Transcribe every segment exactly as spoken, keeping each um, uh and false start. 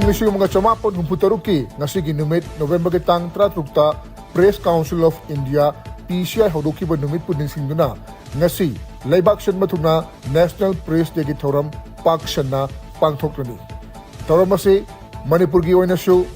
ꯂꯤꯁꯤꯡ ꯑꯃꯒ ꯆꯃꯥꯄꯟ ꯍꯨꯝꯐꯨ ꯇꯔꯨꯛꯀꯤ ꯉꯁꯤꯒꯤ ꯅꯨꯃꯤꯠ, ꯅꯣꯕꯦꯝꯕꯔꯒꯤ ꯇꯥꯡ ꯇꯔꯥꯇꯔꯨꯛꯇ Press Council of India, P C I, ꯍꯧꯗꯣꯛꯈꯤꯕ ꯅꯨꯃꯤꯠꯄꯨ ꯅꯤꯡꯁꯤꯡꯗꯨꯅ ꯉꯁꯤ ꯂꯩꯕꯥꯛ ꯁꯤꯟꯕ ꯊꯨꯡꯅ National Press Dayꯒꯤ ꯊꯧꯔꯝ ꯄꯥꯛ ꯁꯟꯅ ꯄꯥꯡꯊꯣꯛꯂꯅꯤ꯫ ꯊꯧꯔꯝ ꯑꯁꯤ ꯃꯅꯤꯄꯨꯔꯒꯤ ꯑꯣꯏꯅꯁꯨ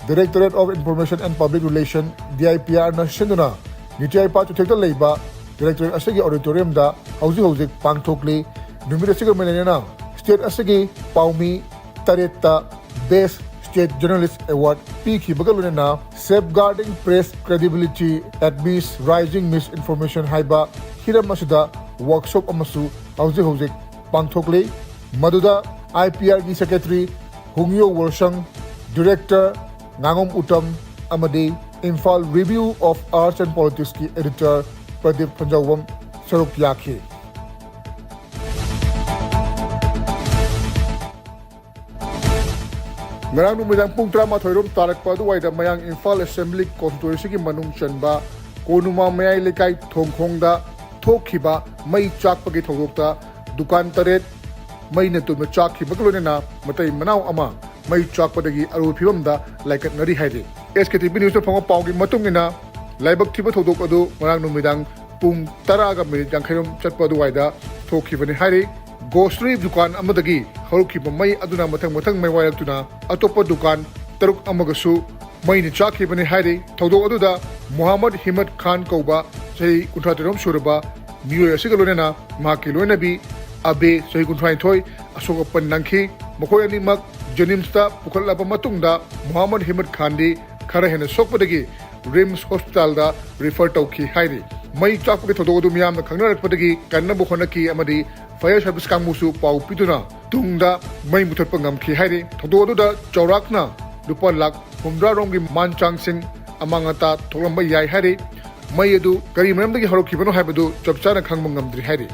Directorate of Information and Public Relation, D I P R ꯅ ꯁꯤꯟꯗꯨꯅ ꯅꯤꯇꯤ ꯑꯥꯌꯣꯒ ꯆꯨꯊꯦꯛꯇ ꯂꯩꯕ Directorate ꯑꯁꯤꯒꯤ auditoriumꯗ ꯍꯧꯖꯤꯛ ꯍꯧꯖꯤꯛ ꯄꯥꯡꯊꯣꯛꯂꯤ꯫ ꯅꯨꯃꯤꯠ ꯑꯁꯤꯒ ꯃꯔꯤ ꯂꯩꯅꯅ state ꯑꯁꯤꯒꯤ ꯄꯥꯎꯃꯤ ꯇꯔꯦꯠꯇ Best State Journalist Award ꯄꯤꯈꯤꯕꯒ ꯂꯣꯏꯅꯅ Safeguarding Press Credibility Amidst Rising Misinformation ꯍꯥꯏꯕ ꯍꯤꯔꯝ ꯑꯁꯤꯗ workshop ꯑꯃꯁꯨ ꯍꯧꯖꯤꯛ ꯍꯧꯖꯤꯛ ꯄꯥꯡꯊꯣꯛꯂꯤ꯫ ꯃꯗꯨꯗ I P Rꯒꯤ Secretary ꯍꯨꯡꯌꯣ ꯋꯣꯔꯁꯪ, Director ꯉꯥꯉꯣꯝ Uttam ꯑꯃꯗꯤ Imphal Review of Arts and Politicesꯀꯤ Editor Pradeep ꯐꯟꯖꯧꯕꯝ ꯁꯔꯨꯛ ꯌꯥꯈꯤ꯫ ꯉꯔꯥꯡ ꯅꯨꯃꯤꯗꯥꯡ ꯄꯨꯡ ꯇꯔꯥꯃꯥꯊꯣꯏ ꯔꯣꯝ ꯇꯥꯔꯛꯄ ꯑꯗꯨꯋꯥꯏꯗ ꯃꯌꯥꯡ ꯏꯝꯐꯥꯜ Assembly Constituencyꯒꯤ ꯃꯅꯨꯡ ꯆꯟꯕ ꯀꯣꯅꯨꯃꯥ ꯃꯌꯥꯏ ꯂꯩꯀꯥꯏ ꯊꯣꯡꯈꯣꯡꯗ ꯊꯣꯛꯈꯤꯕ ꯃꯩ ꯆꯥꯛꯄꯒꯤ ꯊꯧꯗꯣꯛꯇ ꯗꯨꯀꯥꯟ ꯇꯔꯦꯠ ꯃꯩꯅ ꯇꯨꯝꯅ ꯆꯥꯛꯈꯤꯕꯒ ꯂꯣꯏꯅꯅ ꯃꯇꯩ ꯃꯅꯥꯎ ꯑꯃ ꯃꯩ ꯆꯥꯛꯄꯗꯒꯤ ꯑꯔꯨꯕ ꯐꯤꯕꯝꯗ ꯂꯥꯏꯀꯠꯅꯔꯤ ꯍꯥꯏꯔꯤ꯫ S K T V Newsꯅ ꯐꯪꯕ ꯄꯥꯎꯒꯤ ꯃꯇꯨꯡ ꯏꯟꯅ, ꯂꯥꯏꯕꯛ ꯊꯤꯕ ꯊꯧꯗꯣꯛ ꯑꯗꯨ ꯉꯔꯥꯡ ꯅꯨꯃꯤꯗꯥꯡ ꯄꯨꯡ ꯇꯔꯥꯒ ꯃꯤꯅꯤꯠ ꯌꯥꯡꯈꯩ ꯔꯣꯝ ꯆꯠꯄ ꯑꯗꯨꯋꯥꯏꯗ ꯊꯣꯛꯈꯤꯕꯅꯤ ꯍꯥꯏꯔꯤ꯫ Grocery ꯗꯨꯀꯥꯟ ꯑꯃꯗꯒꯤ ꯍꯧꯔꯛꯈꯤꯕ ꯃꯩ ꯑꯗꯨꯅ ꯃꯊꯪ ꯃꯊꯪ ꯃꯩ ꯋꯥꯏꯔꯛꯇꯨꯅ ꯑꯇꯣꯞꯄ ꯗꯨꯀꯥꯟ ꯇꯔꯨꯛ ꯑꯃꯒꯁꯨ ꯃꯩꯅ ꯆꯥꯛꯈꯤꯕꯅꯤ ꯍꯥꯏꯔꯤ꯫ ꯊꯧꯗꯣꯛ ꯑꯗꯨꯗ ꯃꯨꯍꯝꯃꯗ ꯍꯤꯃꯠ ꯈꯥꯟ ꯀꯧꯕ ꯆꯍꯤ ꯀꯨꯟꯊ꯭ꯔꯥ ꯇꯔꯦꯠ ꯁꯨꯔꯕ ꯃꯤꯑꯣꯏ ꯑꯁꯤꯒ ꯂꯣꯏꯅꯅ ꯃꯍꯥꯛꯀꯤ ꯂꯣꯏꯅꯕꯤ ꯑꯕꯦ, ꯆꯍꯤ ꯀꯨꯟꯊ꯭ꯔꯥꯅꯤꯊꯣꯏ, ꯑꯁꯣꯛ ꯑꯄꯟ ꯅꯪꯈꯤ꯫ ꯃꯈꯣꯏ ꯑꯅꯤꯃꯛ JNIMSꯇ ꯄꯨꯈꯠꯂꯕ ꯃꯇꯨꯡꯗ ꯃꯨꯍꯝꯃꯗ ꯍꯤꯃꯠ ꯈꯥꯟꯗꯤ ꯈꯔ ꯍꯦꯟꯅ ꯁꯣꯛꯄꯗꯒꯤ RIMS Hospitalꯗ refer ꯇꯧꯈꯤ ꯍꯥꯏꯔꯤ꯫ ꯃꯩ ꯆꯥꯛꯄꯒꯤ ꯊꯧꯗꯣꯛ ꯑꯗꯨ ꯃꯤꯌꯥꯝꯅ ꯈꯪꯅꯔꯛꯄꯗꯒꯤ ꯀꯟꯅꯕ ꯍꯣꯠꯅꯈꯤ ꯑꯃꯗꯤ Fire Service ꯀꯥꯡꯕꯨꯁꯨ ꯄꯥꯎ ꯄꯤꯗꯨꯅ ꯇꯨꯡꯗ ꯃꯩ ꯃꯨꯊꯠꯄ ꯉꯝꯈꯤ ꯍꯥꯏꯔꯤ꯫ ꯊꯧꯗꯣꯛ ꯑꯗꯨꯗ ꯆꯥꯎꯔꯥꯛꯅ ꯂꯨꯄꯥ ꯂꯥꯈ ꯍꯨꯝꯗ꯭ꯔꯥ ꯔꯣꯝꯒꯤ ꯃꯥꯟ ꯆꯥꯡꯁꯤꯡ ꯑꯃꯥꯡ ꯑꯇꯥ ꯊꯣꯛꯂꯝꯕ ꯌꯥꯏ ꯍꯥꯏꯔꯤ꯫ ꯃꯩ ꯑꯗꯨ ꯀꯔꯤ ꯃꯔꯝꯗꯒꯤ ꯍꯧꯔꯛꯈꯤꯕꯅꯣ ꯍꯥꯏꯕꯗꯨ ꯆꯞ ꯆꯥꯅ ꯈꯪꯕ ꯉꯝꯗ꯭ꯔꯤ ꯍꯥꯏꯔꯤ꯫